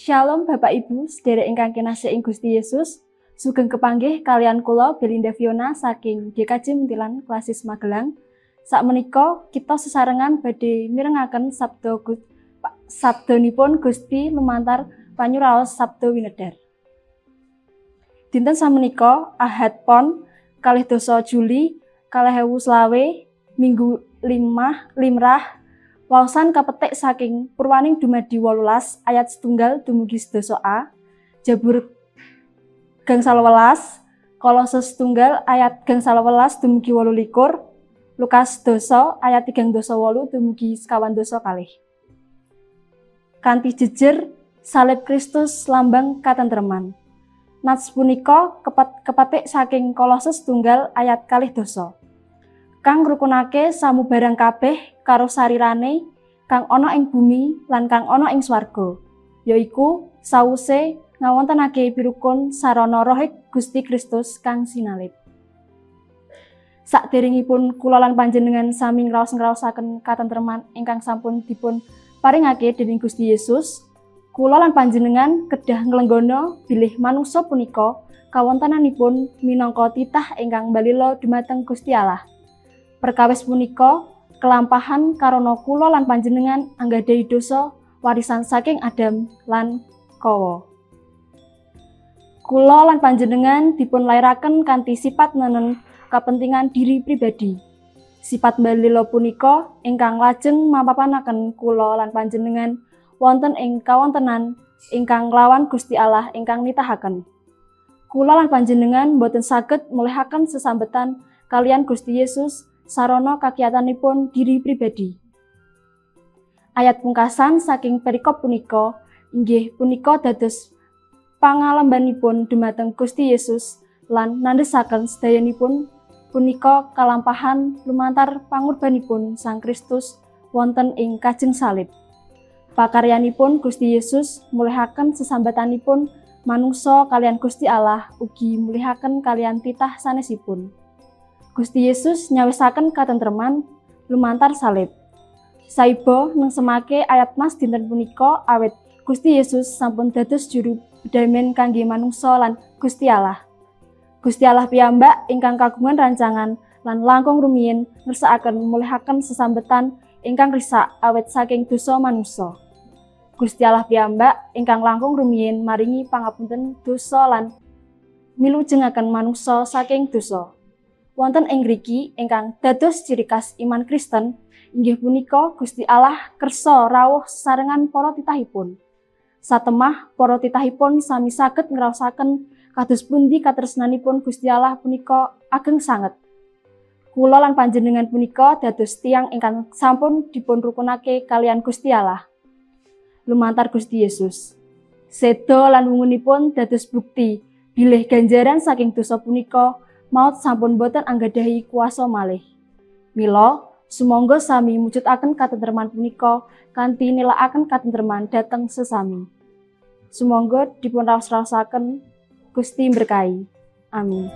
Shalom Bapak Ibu, sedherek ingkang kinasih ing Gusti Yesus. Sugeng kepanggih kaliyan kula Belinda Fiona saking GKJ Muntilan Klasis Magelang. Sakmenika kita sesarengan badhe mirengaken sabdanipun Gusti lumantar panyuraos Sabda Winedhar. Dinten samenika Ahad Pon 22 Juli 2025, Minggu 5 Limrah, waosan kapetik saking Purwaning Dumadi 18 ayat 1 dumugi 7 A, Jabur 11, Kolose 1 ayat 11 dumugi 28, Lukas 2 ayat 38 dumugi 42. Kanthi jejer salib Kristus lambang katentreman. Nats punika kepetik saking Kolose 1 ayat 22. Kang ngrukunake samubarang kabeh karo sarirane kang ana ing bumi lan kang ana ing swarga, yaiku sawuse ngawontenake pirukun sarana Rohe Gusti Kristus kang sinalib. Sakderengipun kula lan panjenengan sami ngraos-ngraosaken katentreman ingkang sampun dipun paringake dening Gusti Yesus, kula lan panjenengan kedah nglenggana bilih manungsa punika kawontenanipun minangka titah ingkang mbalila dumateng Gusti Allah. Perkawis punika kelampahan karana kula lan panjenengan anggadhahi dosa warisan saking Adam lan Kawa. Kula lan panjenengan dipun lairaken kanthi sifat nenen kepentingan diri pribadi. Sifat mbalila punika ingkang lajeng mapapanaken kula lan panjenengan wonten ing kawontenan ingkang nglawan Gusti Allah ingkang nitahaken. Kula lan panjenengan boten saged mulihaken sesambetan kaliyan Gusti Yesus sarana kakiyatanipun diri pribadi. Ayat pungkasan saking perikop punika inggih punika dados pangalembanipun dumateng Gusti Yesus lan nandhesaken sedayanipun punika kalampahan lumantar pangurbanipun Sang Kristus wonten ing kajeng salib. Pakaryanipun Gusti Yesus mulihaken sesambatanipun manungsa kaliyan Gusti Allah ugi mulihaken kaliyan titah sanesipun. Gusti Yesus nyawisaken katentreman lumantar salib. Saiba nengsemake ayat nas dinten punika awit Gusti Yesus sampun dados juru bedamen kangge manungsa lan Gusti Allah. Gusti Allah piyambak ingkang kagungan rancangan lan langkung rumiyin ngersakaken mulihaken sesambetan ingkang risak awit saking dosa manungsa. Gusti Allah piyambak ingkang langkung rumiyin maringi pangapunten dosa lan milujengaken manungsa saking dosa. Wonten ing ngriki ingkang dados ciri khas iman Kristen inggih punika Gusti Allah kersa rawuh sesarengan para titahipun. Satemah para titahipun sami saged ngraosaken kados pundi katresnanipun Gusti Allah punika ageng sanget. Kula lan panjenengan punika dados tiyang ingkang sampun dipun rukunake kaliyan Gusti Allah lumantar Gusti Yesus. Seda lan wungunipun dados bukti bilih ganjaran saking dosa punika maut sampun boten anggadhahi kuasa malih. Mila sumangga sami mujudaken katentreman punika kanthi nilakaken katentreman dhateng sesami. Sumangga dipun raos-raosaken. Gusti berkahi. Amin.